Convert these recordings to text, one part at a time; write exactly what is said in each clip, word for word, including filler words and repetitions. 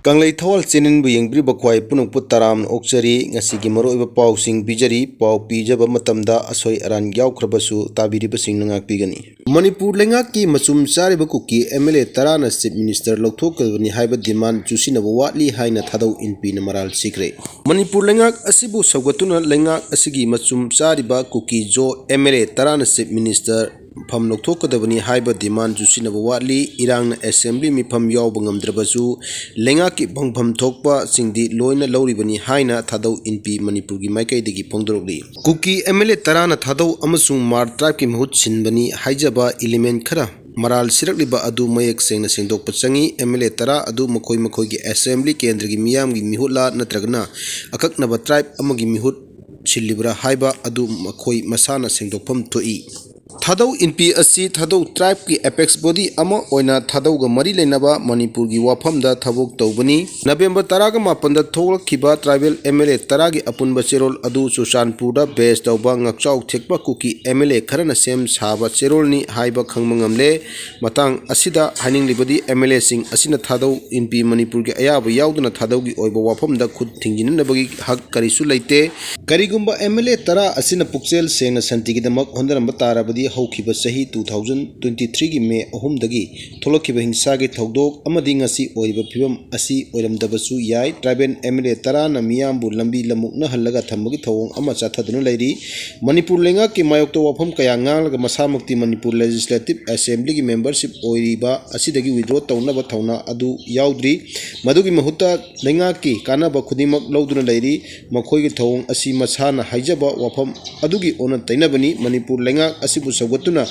ꯀꯪꯂꯩ ꯊꯋꯥꯜ ꯆꯦꯅꯦꯜꯕꯨ ꯌꯦꯡꯕꯤꯔꯤꯕ ꯈ꯭ꯋꯥꯏ ꯄꯨꯝꯅꯃꯛꯄꯨ ꯇꯔꯥꯝꯅ ꯑꯣꯛꯆꯔꯤ꯫ ꯉꯁꯤꯒꯤ ꯃꯔꯨꯑꯣꯏꯕ ꯄꯥꯎꯁꯤꯡ ꯄꯤꯖꯔꯤ꯫ ꯄꯥꯎ ꯄꯤꯖꯕ ꯃꯇꯝꯗ ꯑꯁꯣꯏ ꯑꯔꯥꯟ ꯌꯥꯎꯈ꯭ꯔꯕꯁꯨ ꯇꯥꯕꯤꯔꯤꯕꯁꯤꯡꯅ ꯉꯥꯛꯄꯤꯒꯅꯤ꯫ ꯃꯅꯤꯄꯨꯔ ꯂꯩꯉꯥꯛꯀꯤ ꯃꯆꯨꯝ ꯆꯥꯔꯤꯕ ꯀꯨꯀꯤ M L A ꯇꯔꯥꯅ Chief Minister ꯂꯧꯊꯣꯛꯀꯗꯕꯅꯤ ꯍꯥꯏꯕ demand ꯆꯨꯁꯤꯟꯅꯕ ꯋꯥꯠꯂꯤ ꯍꯥꯏꯅ ꯊꯥꯗꯧ ꯏꯟꯄꯤꯅ ꯃꯔꯥꯜ ꯁꯤꯈ꯭ꯔꯦ꯫ ꯃꯅꯤꯄꯨꯔ ꯂꯩꯉꯥꯛ ꯑꯁꯤꯕꯨ ꯁꯧꯒꯠꯇꯨꯅ ꯂꯩꯉꯥꯛ ꯑꯁꯤꯒꯤ ꯃꯆꯨꯝ ꯆꯥꯔꯤꯕ ꯀꯨꯀꯤ ꯖꯣ M L A ꯇꯔꯥꯅ Chief Minister ꯐꯝ ꯂꯧꯊꯣꯛꯀꯗꯕꯅꯤ ꯍꯥꯏꯕ demand ꯆꯨꯁꯤꯟꯅꯕ ꯋꯥꯠꯂꯤ꯫ ꯏꯔꯥꯡꯅ assembly ꯃꯤꯐꯝ ꯌꯥꯎꯕ ꯉꯝꯗ꯭ꯔꯕꯁꯨ ꯂꯩꯉꯥꯛꯀꯤ ꯐꯪꯐꯝ ꯊꯣꯛꯄꯁꯤꯡꯗꯤ ꯂꯣꯏꯅ ꯂꯧꯔꯤꯕꯅꯤ ꯍꯥꯏꯅ ꯊꯥꯗꯧ ꯏꯟꯄꯤ ꯃꯅꯤꯄꯨꯔꯒꯤ ꯃꯥꯏꯀꯩꯗꯒꯤ ꯐꯣꯡꯗꯣꯔꯛꯂꯤ꯫ ꯀꯨꯀꯤ M L A ꯇꯔꯥꯅ ꯊꯥꯗꯧ ꯑꯃꯁꯨꯡ ꯃꯥꯔ tribeꯀꯤ ꯃꯍꯨꯠ ꯁꯤꯟꯕꯅꯤ ꯍꯥꯏꯖꯕ element ꯈꯔ ꯃꯔꯥꯜ ꯁꯤꯔꯛꯂꯤꯕ ꯑꯗꯨ ꯃꯌꯦꯛ ꯁꯦꯡꯅ ꯁꯦꯡꯗꯣꯛꯄ ꯆꯪꯏ꯫ M L A ꯇꯔꯥ ꯑꯗꯨ ꯃꯈꯣꯏ ꯃꯈꯣꯏꯒꯤ assembly ꯀꯦꯟꯗ꯭ꯔꯒꯤ ꯃꯤꯌꯥꯝꯒꯤ ꯃꯤꯍꯨꯠꯂꯥ ꯅꯠꯇ꯭ꯔꯒꯅ ꯑꯀꯛꯅꯕ tribe ꯑꯃꯒꯤ ꯃꯤꯍꯨꯠ ꯁꯤꯜꯂꯤꯕ꯭ꯔꯥ ꯍꯥꯏꯕ ꯑꯗꯨ ꯃꯈꯣꯏ ꯃꯁꯥꯅ ꯁꯦꯡꯗꯣꯛꯐꯝ ꯊꯣꯛꯏ꯫ ꯊꯥꯗꯧ ꯏꯟꯄꯤ ꯑꯁꯤ ꯊꯥꯗꯧ tribeꯀꯤ apex body ꯑꯃ ꯑꯣꯏꯅ ꯊꯥꯗꯧꯒ ꯃꯔꯤ ꯂꯩꯅꯕ ꯃꯅꯤꯄꯨꯔꯒꯤ ꯋꯥꯐꯝꯗ ꯊꯕꯛ ꯇꯧꯕꯅꯤ꯫ ꯅꯕꯦꯝꯕꯔ ꯇꯔꯥꯒ ꯃꯥꯄꯟꯗ ꯊꯣꯛꯂꯛꯈꯤꯕ tribal M L A ꯇꯔꯥꯒꯤ ꯑꯄꯨꯟꯕ ꯆꯦꯔꯣꯜ ꯑꯗꯨ ꯆꯨꯔꯆꯥꯟꯄꯨꯔꯗ base ꯇꯧꯕ ꯉꯥꯛꯆꯥꯎ ꯊꯦꯛꯄ ꯀꯨꯀꯤ M L A ꯈꯔꯅ ꯁꯦꯝ ꯁꯥꯕ ꯆꯦꯔꯣꯜꯅꯤ ꯍꯥꯏꯕ ꯈꯪꯕ ꯉꯝꯂꯦ꯫ ꯃꯇꯥꯡ ꯑꯁꯤꯗ ꯍꯥꯏꯅꯤꯡꯂꯤꯕꯗꯤ M L Aꯁꯤꯡ ꯑꯁꯤꯅ ꯊꯥꯗꯧ ꯏꯟꯄꯤ ꯃꯅꯤꯄꯨꯔꯒꯤ ꯑꯌꯥꯕ ꯌꯥꯎꯗꯅ ꯊꯥꯗꯧꯒꯤ ꯑꯣꯏꯕ ꯋꯥꯐꯝꯗ ꯈꯨꯠ ꯊꯤꯡꯖꯤꯟꯅꯕꯒꯤ ꯍꯛ ꯀꯔꯤꯁꯨ ꯂꯩꯇꯦ꯫ ꯀꯔꯤꯒꯨꯝꯕ M L A ꯇꯔꯥ ꯑꯁꯤꯅ ꯄꯨꯛꯆꯦꯜ ꯁꯦꯡꯅ ꯁꯥꯟꯇꯤꯒꯤꯗꯃꯛ ꯍꯣꯠꯅꯔꯝꯕ ꯇꯥꯔꯕꯗꯤ ꯍꯧꯈꯤꯕ ꯆꯍꯤ two thousand twenty threeꯒꯤ May ꯑꯍꯨꯝꯗꯒꯤ ꯊꯣꯛꯂꯛꯈꯤꯕ ꯍꯤꯡꯁꯥꯒꯤ ꯊꯧꯗꯣꯛ ꯑꯃꯗꯤ ꯉꯁꯤ ꯑꯣꯏꯔꯤꯕ ꯐꯤꯕꯝ ꯑꯁꯤ ꯑꯣꯏꯔꯝꯗꯕꯁꯨ ꯌꯥꯏ꯫ Tribal M L A ꯇꯔꯥꯅ ꯃꯤꯌꯥꯝꯕꯨ ꯂꯝꯕꯤ ꯂꯝꯃꯨꯛꯅꯍꯜꯂꯒ ꯊꯝꯕꯒꯤ ꯊꯧꯑꯣꯡ ꯑꯃ ꯆꯠꯊꯗꯨꯅ ꯂꯩꯔꯤ꯫ ꯃꯅꯤꯄꯨꯔ ꯂꯩꯉꯥꯛꯀꯤ ꯃꯥꯌꯣꯛꯇ ꯋꯥꯐꯝ ꯀꯌꯥ ꯉꯥꯡꯂꯒ ꯃꯁꯥꯃꯛꯇꯤ ꯃꯅꯤꯄꯨꯔ Legislative Assemblyꯒꯤ membership ꯑꯣꯏꯔꯤꯕ ꯑꯁꯤꯗꯒꯤ withdraw ꯇꯧꯅꯕ ꯊꯧꯅꯥ ꯑꯗꯨ ꯌꯥꯎꯗ꯭ꯔꯤ꯫ ꯃꯗꯨꯒꯤ ꯃꯍꯨꯠꯇ ꯂꯩꯉꯥꯛꯀꯤ ꯀꯥꯟꯅꯕ ꯈꯨꯗꯤꯡꯃꯛ ꯂꯧꯗꯨꯅ ꯂꯩꯔꯤ꯫ ꯃꯈꯣꯏꯒꯤ ꯊꯧꯑꯣꯡ ꯑꯁꯤ ꯃꯁꯥꯅ ꯍꯥꯏꯖꯕ ꯋꯥꯐꯝ ꯑꯗꯨꯒꯤ ꯑꯣꯟꯅ ꯇꯩꯅꯕꯅꯤ꯫ ꯃꯅꯤꯄꯨꯔ ꯂꯩꯉꯥꯛ ꯑꯁꯤꯕꯨ ꯁꯧꯒꯠꯇꯨꯅ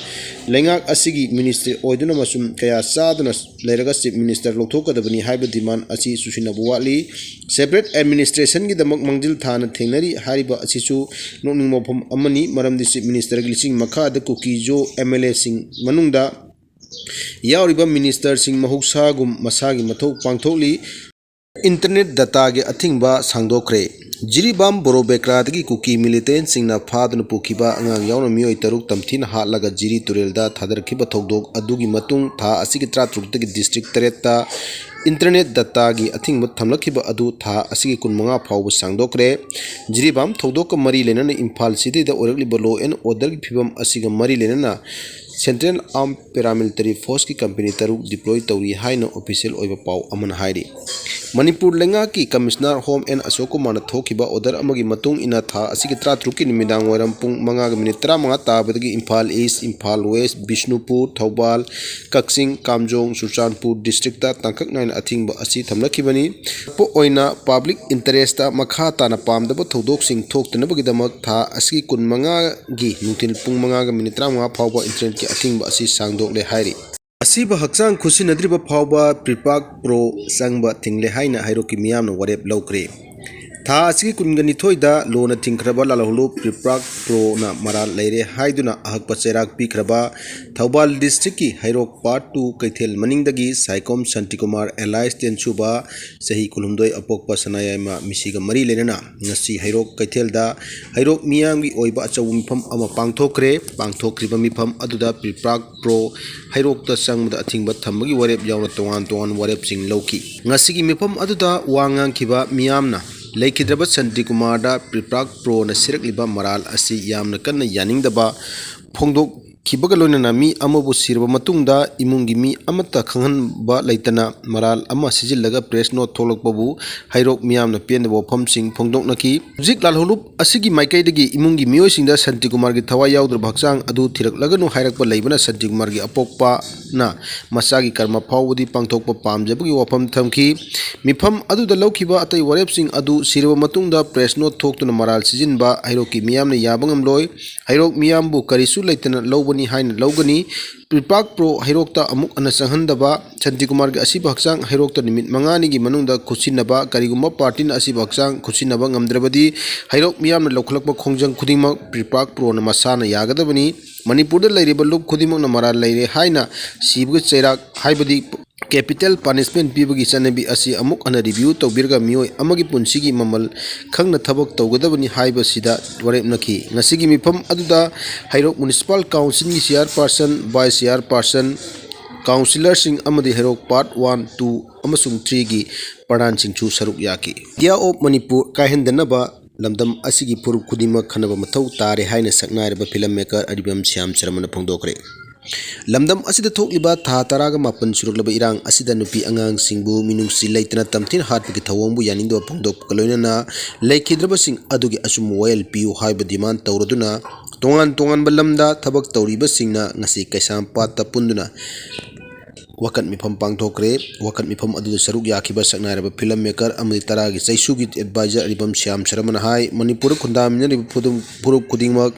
ꯂꯩꯉꯥꯛ ꯑꯁꯤꯒꯤ ministry ꯑꯣꯏꯗꯨꯅ ꯑꯃꯁꯨꯡ ꯀꯌꯥ ꯆꯥꯗꯨꯅ ꯂꯩꯔꯒ Chief Minister ꯂꯧꯊꯣꯛꯀꯗꯕꯅꯤ ꯍꯥꯏꯕ demand ꯑꯁꯤ ꯆꯨꯁꯤꯟꯅꯕ ꯋꯥꯠꯂꯤ꯫ Separate administrationꯒꯤꯗꯃꯛ ꯃꯥꯡꯖꯤꯜ ꯊꯥꯅ ꯊꯦꯡꯅꯔꯤ ꯍꯥꯏꯔꯤꯕ ꯑꯁꯤꯁꯨ ꯅꯣꯛꯅꯤꯡꯕ ꯋꯥꯐꯝ ꯑꯃꯅꯤ꯫ ꯃꯔꯝꯗꯤ Chief Ministerꯒꯤ ꯂꯤꯁꯤꯡ ꯃꯈꯥꯗ ꯀꯨꯀꯤ ꯖꯣ M L Aꯁꯤꯡ ꯃꯅꯨꯡꯗ ꯌꯥꯎꯔꯤꯕ ministerꯁꯤꯡ ꯃꯍꯧꯁꯥꯒꯨꯝ ꯃꯁꯥꯒꯤ ꯃꯊꯧ ꯄꯥꯡꯊꯣꯛꯂꯤ꯫ Internet dataꯒꯤ ꯑꯊꯤꯡꯕ ꯁꯥꯡꯗꯣꯛꯈ꯭ꯔꯦ꯫ ꯖꯤꯔꯤꯕꯥꯝ ꯕꯣꯔꯣꯕꯦꯀ꯭ꯔꯥꯗꯒꯤ ꯀꯨꯀꯤ ꯃꯤꯂꯤꯇꯦꯟꯁꯤꯡꯅ ꯐꯥꯗꯨꯅ ꯄꯨꯈꯤꯕ ꯑꯉꯥꯡ ꯌꯥꯎꯅ ꯃꯤꯑꯣꯏ ꯇꯔꯨꯛ ꯇꯝꯊꯤꯅ ꯍꯥꯠꯂꯒ ꯖꯤꯔꯤ ꯇꯨꯔꯦꯜꯗ ꯊꯥꯗꯔꯛꯈꯤꯕ ꯊꯧꯗꯣꯛ ꯑꯗꯨꯒꯤ ꯃꯇꯨꯡ ꯊꯥ ꯑꯁꯤꯒꯤ ꯇꯔꯥꯇꯔꯨꯛꯇꯒꯤ ꯗꯤꯁꯇ꯭ꯔꯤꯛ ꯇꯔꯦꯠꯇ ꯏꯟꯇꯔꯅꯦꯠ ꯗꯇꯥꯒꯤ ꯑꯊꯤꯡꯕ ꯊꯝꯂꯛꯈꯤꯕ ꯑꯗꯨ ꯊꯥ ꯑꯁꯤꯒꯤ ꯀꯨꯟꯃꯉꯥ ꯐꯥꯎꯕ ꯁꯥꯡꯗꯣꯛꯈ꯭ꯔꯦ꯫ ꯖꯤꯔꯤꯕꯥꯝ ꯊꯧꯗꯣꯛꯀ ꯃꯔꯤ ꯂꯩꯅꯅ ꯏꯝꯐꯥꯜ ꯁꯤꯇꯤꯗ ꯑꯣꯏꯔꯛꯂꯤꯕ law and orderꯒꯤ ꯐꯤꯕꯝ ꯑꯁꯤꯒ ꯃꯔꯤ ꯂꯩꯅꯅ Central Armed Paramilitary Forceꯀꯤ company ꯇꯔꯨꯛ deploy ꯇꯧꯔꯤ ꯍꯥꯏꯅ official ꯑꯣꯏꯕ ꯄꯥꯎ ꯑꯃꯅ ꯍꯥꯏꯔꯤ꯫ ꯃꯅꯤꯄꯨꯔ ꯂꯩꯉꯥꯛꯀꯤ Commissioner Home N ꯑꯁꯣꯛ ꯀꯨꯃꯥꯔꯅ ꯊꯣꯛꯈꯤꯕ order ꯑꯃꯒꯤ ꯃꯇꯨꯡ ꯏꯟꯅ ꯊꯥ ꯑꯁꯤꯒꯤ ꯇꯔꯥꯇꯔꯨꯛꯀꯤ ꯅꯨꯃꯤꯗꯥꯡ ꯋꯥꯏꯔꯝ ꯄꯨꯡ ꯃꯉꯥꯒ ꯃꯤꯅꯤꯠ ꯇꯔꯥꯃꯉꯥ ꯇꯥꯕꯗꯒꯤ ꯏꯝꯐꯥꯜ East, ꯏꯝꯐꯥꯜ West, ꯕꯤꯁꯅꯨꯄꯨꯔ, ꯊꯧꯕꯥꯜ, ꯀꯛꯆꯤꯡ, ꯀꯥꯝꯖꯣꯡ, ꯆꯨꯔꯆꯥꯟꯄꯨꯔ districtꯇ ꯇꯥꯡꯀꯛ ꯅꯥꯏꯅ ꯑꯊꯤꯡꯕ ꯑꯁꯤ ꯊꯝꯂꯛꯈꯤꯕꯅꯤ꯫ ꯑꯣꯏꯅ public interestꯇ ꯃꯈꯥ ꯇꯥꯅ ꯄꯥꯝꯗꯕ ꯊꯧꯗꯣꯛꯁꯤꯡ ꯊꯣꯛꯇꯅꯕꯒꯤꯗꯃꯛ ꯊꯥ ꯑꯁꯤꯒꯤ ꯀꯨꯟꯃꯉꯥꯒꯤ ꯅꯨꯡꯊꯤꯜ ꯄꯨꯡ ꯃꯉꯥꯒ ꯃꯤꯅꯤꯠ ꯇꯔꯥꯃꯉꯥ ꯐꯥꯎꯕ internetꯀꯤ ꯑꯊꯤꯡꯕ ꯑꯁꯤ ꯁꯥꯡꯗꯣꯛꯂꯦ ꯍꯥꯏꯔꯤ꯫ ꯑꯁꯤꯕ ꯍꯛꯆꯥꯡ ꯈꯨꯠꯁꯤꯟꯅꯗ꯭ꯔꯤꯕ ꯐꯥꯎꯕ ꯄ꯭ꯔꯤꯄꯥꯛ ꯄ꯭ꯔꯣ ꯆꯪꯕ ꯊꯤꯡꯂꯦ ꯍꯥꯏꯅ ꯍꯩꯔꯣꯛꯀꯤ ꯃꯤꯌꯥꯝꯅ ꯋꯥꯔꯦꯞ ꯂꯧꯈ꯭ꯔꯦ꯫ ꯊꯥ ꯑꯁꯤꯒꯤ ꯀꯨꯟꯒ ꯅꯤꯊꯣꯏꯗ ꯂꯣꯅ ꯊꯤꯡꯈ꯭ꯔꯕ ꯂꯥꯜꯍꯧꯂꯨꯞ ꯄ꯭ꯔꯤꯄꯥꯛ ꯄ꯭ꯔꯣꯅ ꯃꯔꯥꯜ ꯂꯩꯔꯦ ꯍꯥꯏꯗꯨꯅ ꯑꯍꯛꯄ ꯆꯩꯔꯥꯛ ꯄꯤꯈ꯭ꯔꯕ ꯊꯧꯕꯥꯜ districtꯀꯤ ꯍꯩꯔꯣꯛ part two ꯀꯩꯊꯦꯜ ꯃꯅꯤꯡꯗꯒꯤ ꯁꯥꯏꯈꯣꯝ ꯁꯥꯟꯇꯤꯀꯨꯃꯥꯔ alias ꯇꯦꯟꯁꯨꯕ, ꯆꯍꯤ ꯀꯨꯟꯍꯨꯝꯗꯣꯏ, ꯑꯄꯣꯛꯄ ꯁꯅꯥꯌꯥꯏꯃ ꯃꯤꯁꯤꯒ ꯃꯔꯤ ꯂꯩꯅꯅ ꯉꯁꯤ ꯍꯩꯔꯣꯛ ꯀꯩꯊꯦꯜꯗ ꯍꯩꯔꯣꯛ ꯃꯤꯌꯥꯝꯒꯤ ꯑꯣꯏꯕ ꯑꯆꯧꯕ ꯃꯤꯐꯝ ꯑꯃ ꯄꯥꯡꯊꯣꯛꯈ꯭ꯔꯦ꯫ ꯄꯥꯡꯊꯣꯛꯈ꯭ꯔꯤꯕ ꯃꯤꯐꯝ ꯑꯗꯨꯗ ꯄ꯭ꯔꯤꯄꯥꯛ ꯄ꯭ꯔꯣ ꯍꯩꯔꯣꯛꯇ ꯆꯪꯕꯗ ꯑꯊꯤꯡꯕ ꯊꯝꯕꯒꯤ ꯋꯥꯔꯦꯞ ꯌꯥꯎꯅ ꯇꯣꯉꯥꯟ ꯇꯣꯉꯥꯟꯕ ꯋꯥꯔꯦꯞꯁꯤꯡ ꯂꯧꯈꯤ꯫ ꯉꯁꯤꯒꯤ ꯃꯤꯐꯝ ꯑꯗꯨꯗ ꯋꯥ ꯉꯥꯡꯈꯤꯕ ꯃꯤꯌꯥꯝꯅ ꯂꯩꯈꯤꯗ꯭ꯔꯕ ꯁꯥꯟꯇꯤꯀꯨꯃꯥꯔꯗ ꯄ꯭ꯔꯤꯄꯥꯛ ꯄ꯭ꯔꯣꯅ ꯁꯤꯔꯛꯂꯤꯕ ꯃꯔꯥꯜ ꯑꯁꯤ ꯌꯥꯝꯅ ꯀꯟꯅ ꯌꯥꯅꯤꯡꯗꯕ ꯐꯣꯡꯗꯣꯛꯈꯤꯕꯒ ꯂꯣꯏꯅꯅ ꯃꯤ ꯑꯃꯕꯨ ꯁꯤꯔꯕ ꯃꯇꯨꯡꯗ ꯏꯃꯨꯡꯒꯤ ꯃꯤ ꯑꯃꯠꯇ ꯈꯪꯍꯟꯕ ꯂꯩꯇꯅ ꯃꯔꯥꯜ ꯑꯃ ꯁꯤꯖꯤꯜꯂꯒ press note ꯊꯣꯛꯂꯛꯄꯕꯨ ꯍꯩꯔꯣꯛ ꯃꯤꯌꯥꯝꯅ ꯄꯦꯟꯗꯕ ꯋꯥꯐꯝꯁꯤꯡ ꯐꯣꯡꯗꯣꯛꯅꯈꯤ꯫ ꯍꯧꯖꯤꯛ ꯂꯥꯜꯍꯧꯂꯨꯞ ꯑꯁꯤꯒꯤ ꯃꯥꯏꯀꯩꯗꯒꯤ ꯏꯃꯨꯡꯒꯤ ꯃꯤꯑꯣꯏꯁꯤꯡꯗ ꯁꯥꯟꯇꯤꯀꯨꯃꯥꯔꯒꯤ ꯊꯋꯥꯏ ꯌꯥꯎꯗ꯭ꯔꯕ ꯍꯛꯆꯥꯡ ꯑꯗꯨ ꯊꯤꯔꯛꯂꯒꯅꯨ ꯍꯥꯏꯔꯛꯄ ꯂꯩꯕꯅ ꯁꯥꯟꯇꯤꯀꯨꯃꯥꯔꯒꯤ ꯑꯄꯣꯛꯄꯅ ꯃꯆꯥꯒꯤ ꯀꯔꯃ ꯐꯥꯎꯕꯗꯤ ꯄꯥꯡꯊꯣꯛꯄ ꯄꯥꯝꯖꯕꯒꯤ ꯋꯥꯐꯝ ꯊꯝꯈꯤ꯫ ꯃꯤꯐꯝ ꯑꯗꯨꯗ ꯂꯧꯈꯤꯕ ꯑꯇꯩ ꯋꯥꯔꯦꯞꯁꯤꯡ ꯑꯗꯨ ꯁꯤꯔꯕ ꯃꯇꯨꯡꯗ press note ꯊꯣꯛꯇꯨꯅ ꯃꯔꯥꯜ ꯁꯤꯖꯤꯟꯕ ꯍꯩꯔꯣꯛꯀꯤ ꯃꯤꯌꯥꯝꯅ ꯌꯥꯕ ꯉꯝꯂꯣꯏ꯫ ꯍꯩꯔꯣꯛ ꯃꯤꯌꯥꯝꯕꯨ ꯀꯔꯤꯁꯨ ꯂꯩꯇꯅ ꯂꯧꯕꯅꯤ ꯍꯥꯏꯅ ꯂꯧꯒꯅꯤ꯫ ꯄ꯭ꯔꯤꯄꯥꯛ ꯄ꯭ꯔꯣ ꯍꯩꯔꯣꯛꯇ ꯑꯃꯨꯛ ꯍꯟꯅ ꯆꯪꯍꯟꯗꯕ, ꯁꯥꯟꯇꯤꯀꯨꯃꯥꯔꯒꯤ ꯑꯁꯤꯕ ꯍꯛꯆꯥꯡ ꯍꯩꯔꯣꯛꯇ ꯅꯨꯃꯤꯠ ꯃꯉꯥꯅꯤꯒꯤ ꯃꯅꯨꯡꯗ ꯈꯨꯠꯁꯤꯟꯅꯕ, ꯀꯔꯤꯒꯨꯝꯕ partyꯅ ꯑꯁꯤꯕ ꯍꯛꯆꯥꯡ ꯈꯨꯠꯁꯤꯟꯅꯕ ꯉꯝꯗ꯭ꯔꯕꯗꯤ ꯍꯩꯔꯣꯛ ꯃꯤꯌꯥꯝꯅ ꯂꯧꯈꯠꯂꯛꯄ ꯈꯣꯡꯖꯪ ꯈꯨꯗꯤꯡꯃꯛ ꯄ꯭ꯔꯤꯄꯥꯛ ꯄ꯭ꯔꯣꯅ ꯃꯁꯥꯅ ꯌꯥꯒꯗꯕꯅꯤ꯫ ꯃꯅꯤꯄꯨꯔꯗ ꯂꯩꯔꯤꯕ ꯂꯨꯞ ꯈꯨꯗꯤꯡꯃꯛꯅ ꯃꯔꯥꯜ ꯂꯩꯔꯦ ꯍꯥꯏꯅ ꯁꯤꯕꯒꯤ ꯆꯩꯔꯥꯛ ꯍꯥꯏꯕꯗꯤ capital punishment ꯄꯤꯕꯒꯤ ꯆꯠꯅꯕꯤ ꯑꯁꯤ ꯑꯃꯨꯛ ꯍꯟꯅ review ꯇꯧꯕꯤꯔꯒ ꯃꯤꯑꯣꯏ ꯑꯃꯒꯤ ꯄꯨꯟꯁꯤꯒꯤ ꯃꯃꯜ ꯈꯪꯅ ꯊꯕꯛ ꯇꯧꯒꯗꯕꯅꯤ ꯍꯥꯏꯕꯁꯤꯗ ꯋꯥꯔꯦꯞꯅꯈꯤ꯫ ꯉꯁꯤꯒꯤ ꯃꯤꯐꯝ ꯑꯗꯨꯗ ꯍꯩꯔꯣꯛ Municipal Councilꯒꯤ chairperson, vice chairperson, councillorꯁꯤꯡ ꯑꯃꯗꯤ ꯍꯩꯔꯣꯛ part one, two ꯑꯃꯁꯨꯡ threeꯒꯤ ꯄ꯭ꯔꯙꯥꯟꯁꯤꯡꯁꯨ ꯁꯔꯨꯛ ꯌꯥꯈꯤ꯫ Idea of Manipur ꯀꯥꯏꯍꯟꯗꯅꯕ ꯂꯝꯗꯝ ꯑꯁꯤꯒꯤ ꯐꯨꯔꯨꯞ ꯈꯨꯗꯤꯡꯃꯛ ꯈꯟꯅꯕ ꯃꯊꯧ ꯇꯥꯔꯦ ꯍꯥꯏꯅ ꯁꯛꯅꯥꯏꯔꯕ film maker ꯑꯔꯤꯕꯝ ꯁ꯭ꯌꯥꯝ ꯁꯔꯃꯅ ꯐꯣꯡꯗꯣꯛꯈ꯭ꯔꯦ꯫ ꯂꯝꯗꯝ ꯑꯁꯤꯗ ꯊꯣꯛꯂꯤꯕ ꯊꯥ ꯇꯔꯥꯒ ꯃꯥꯄꯟ ꯁꯨꯔꯛꯂꯕ ꯏꯔꯥꯡ ꯑꯁꯤꯗ ꯅꯨꯄꯤ ꯑꯉꯥꯡꯁꯤꯡꯕꯨ ꯃꯤꯅꯨꯡꯁꯤ ꯂꯩꯇꯅ ꯇꯝꯊꯤꯅ ꯍꯥꯠꯄꯒꯤ ꯊꯧꯑꯣꯡꯕꯨ ꯌꯥꯅꯤꯡꯗꯕ ꯐꯣꯡꯗꯣꯛꯄꯒ ꯂꯣꯏꯅꯅ ꯂꯩꯈꯤꯗ꯭ꯔꯕꯁꯤꯡ ꯑꯗꯨꯒꯤ ꯑꯆꯨꯝꯕ ꯋꯥꯌꯦꯜ ꯄꯤꯌꯨ ꯍꯥꯏꯕ demand ꯇꯧꯔꯗꯨꯅ ꯇꯣꯉꯥꯟ ꯇꯣꯉꯥꯟꯕ ꯂꯝꯗ ꯊꯕꯛ ꯇꯧꯔꯤꯕꯁꯤꯡꯅ ꯉꯁꯤ ꯀꯩꯁꯥꯝꯄꯥꯠꯇ ꯄꯨꯟꯗꯨꯅ ꯋꯥꯀꯠ ꯃꯤꯐꯝ ꯄꯥꯡꯊꯣꯛꯈ꯭ꯔꯦ꯫ ꯋꯥꯀꯠ ꯃꯤꯐꯝ ꯑꯗꯨꯗ ꯁꯔꯨꯛ ꯌꯥꯈꯤꯕ ꯁꯛꯅꯥꯏꯔꯕ film maker ꯑꯃꯗꯤ ꯇꯔꯥꯒꯤ ꯆꯩꯁꯨꯒꯤ advisor ꯑꯔꯤꯕꯝ ꯁ꯭ꯌꯥꯝ ꯁꯔꯃꯅ ꯍꯥꯏ, ꯃꯅꯤꯄꯨꯔꯗ ꯈꯨꯟꯗꯥꯃꯤꯟꯅꯔꯤꯕ ꯐꯨꯗꯨꯝ-, ꯐꯨꯔꯨꯞ ꯈꯨꯗꯤꯡꯃꯛ,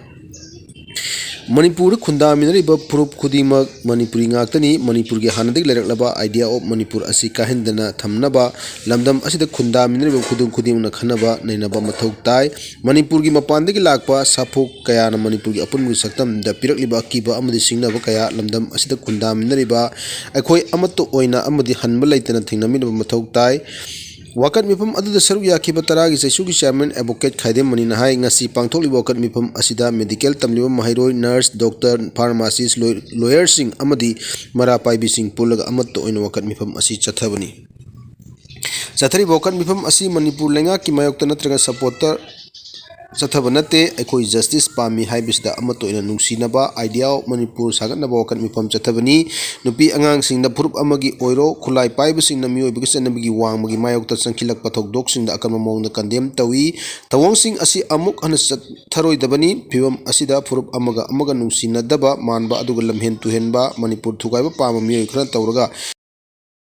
ꯃꯅꯤꯄꯨꯔꯗ ꯈꯨꯟꯗꯥꯃꯤꯟꯅꯔꯤꯕ ꯐꯨꯔꯨꯞ ꯈꯨꯗꯤꯡꯃꯛ ꯃꯅꯤꯄꯨꯔꯤ ꯉꯥꯛꯇꯅꯤ꯫ ꯃꯅꯤꯄꯨꯔꯒꯤ ꯍꯥꯟꯅꯗꯒꯤ ꯂꯩꯔꯛꯂꯕ Idea of Manipur ꯑꯁꯤ ꯀꯥꯏꯍꯟꯗꯅ ꯊꯝꯅꯕ ꯂꯝꯗꯝ ꯑꯁꯤꯗ ꯈꯨꯟꯗꯥꯃꯤꯟꯅꯔꯤꯕ ꯈꯨꯗꯤꯡ ꯈꯨꯗꯤꯡꯃꯛꯅ ꯈꯟꯅꯕ ꯅꯩꯅꯕ ꯃꯊꯧ ꯇꯥꯏ꯫ ꯃꯅꯤꯄꯨꯔꯒꯤ ꯃꯄꯥꯟꯗꯒꯤ ꯂꯥꯛꯄ ꯁꯥꯐꯨ ꯀꯌꯥꯅ ꯃꯅꯤꯄꯨꯔꯒꯤ ꯑꯄꯨꯟꯕꯒꯤ ꯁꯛꯇꯝꯗ ꯄꯤꯔꯛꯂꯤꯕ ꯑꯀꯤꯕ ꯑꯃꯗꯤ ꯁꯤꯡꯅꯕ ꯀꯌꯥ ꯂꯝꯗꯝ ꯑꯁꯤꯗ ꯈꯨꯟꯗꯥꯃꯤꯟꯅꯔꯤꯕ ꯑꯩꯈꯣꯏ ꯑꯃꯠꯇ ꯑꯣꯏꯅ ꯑꯃꯗꯤ ꯍꯟꯕ ꯂꯩꯇꯅ ꯊꯦꯡꯅꯃꯤꯟꯅꯕ ꯃꯊꯧ ꯇꯥꯏ꯫ ꯋꯥꯀꯠ ꯃꯤꯐꯝ ꯑꯗꯨꯗ ꯁꯔꯨꯛ ꯌꯥꯈꯤꯕ ꯇꯔꯥꯒꯤ ꯆꯩꯁꯨꯒꯤ chairman advocate ꯈꯥꯏꯗꯦꯝ ꯃꯅꯤꯅ ꯍꯥꯏ, ꯉꯁꯤ ꯄꯥꯡꯊꯣꯛꯂꯤꯕ ꯋꯥꯀꯠ ꯃꯤꯐꯝ ꯑꯁꯤꯗ medical ꯇꯝꯂꯤꯕ ꯃꯍꯩꯔꯣꯏ, nurse, doctor, pharmacist, ꯂꯣꯏ-, lawyerꯁꯤꯡ ꯑꯃꯗꯤ ꯃꯩꯔꯥ ꯄꯥꯏꯕꯤꯁꯤꯡ ꯄꯨꯜꯂꯒ ꯑꯃꯠꯇ ꯑꯣꯏꯅ ꯋꯥꯀꯠ ꯃꯤꯐꯝ ꯑꯁꯤ ꯆꯠꯊꯕꯅꯤ꯫ ꯆꯠꯊꯔꯤꯕ ꯋꯥꯀꯠ ꯃꯤꯐꯝ ꯑꯁꯤ ꯃꯅꯤꯄꯨꯔ ꯂꯩꯉꯥꯛꯀꯤ ꯃꯥꯌꯣꯛꯇ ꯅꯠꯇ꯭ꯔꯒ supporter ꯆꯠꯊꯕ ꯅꯠꯇꯦ꯫ ꯑꯩꯈꯣꯏ justice ꯄꯥꯝꯃꯤ ꯍꯥꯏꯕꯁꯤꯗ ꯑꯃꯠꯇ ꯑꯣꯏꯅ ꯅꯨꯡꯁꯤꯅꯕ, Idea of Manipur ꯁꯥꯒꯠꯅꯕ ꯋꯥꯀꯠ ꯃꯤꯐꯝ ꯆꯠꯊꯕꯅꯤ꯫ ꯅꯨꯄꯤ ꯑꯉꯥꯡꯁꯤꯡꯗ ꯐꯨꯔꯨꯞ ꯑꯃꯒꯤ ꯑꯣꯏꯔꯣ, ꯈꯨꯠꯂꯥꯏ ꯄꯥꯏꯕꯁꯤꯡꯅ ꯃꯤꯑꯣꯏꯕꯒꯤ ꯆꯠꯅꯕꯤꯒꯤ ꯋꯥꯡꯃꯒꯤ ꯃꯥꯌꯣꯛꯇ ꯆꯪꯈꯤꯜꯂꯛꯄ ꯊꯧꯗꯣꯛꯁꯤꯡꯗ ꯑꯀꯟꯕ ꯃꯑꯣꯡꯗ condemn ꯇꯧꯏ꯫ ꯊꯧꯑꯣꯡꯁꯤꯡ ꯑꯁꯤ ꯑꯃꯨꯛ ꯍꯟꯅ ꯆꯠꯊꯔꯣꯏꯗꯕꯅꯤ꯫ ꯐꯤꯕꯝ ꯑꯁꯤꯗ ꯐꯨꯔꯨꯞ ꯑꯃꯒ ꯑꯃꯒ ꯅꯨꯡꯁꯤꯅꯗꯕ ꯃꯥꯟꯕ ꯑꯗꯨꯒ ꯂꯝꯍꯦꯟ ꯇꯨꯍꯦꯟꯕ, ꯃꯅꯤꯄꯨꯔ ꯊꯨꯒꯥꯏꯕ ꯄꯥꯝꯕ ꯃꯤꯑꯣꯏ ꯈꯔꯅ ꯇꯧꯔꯒ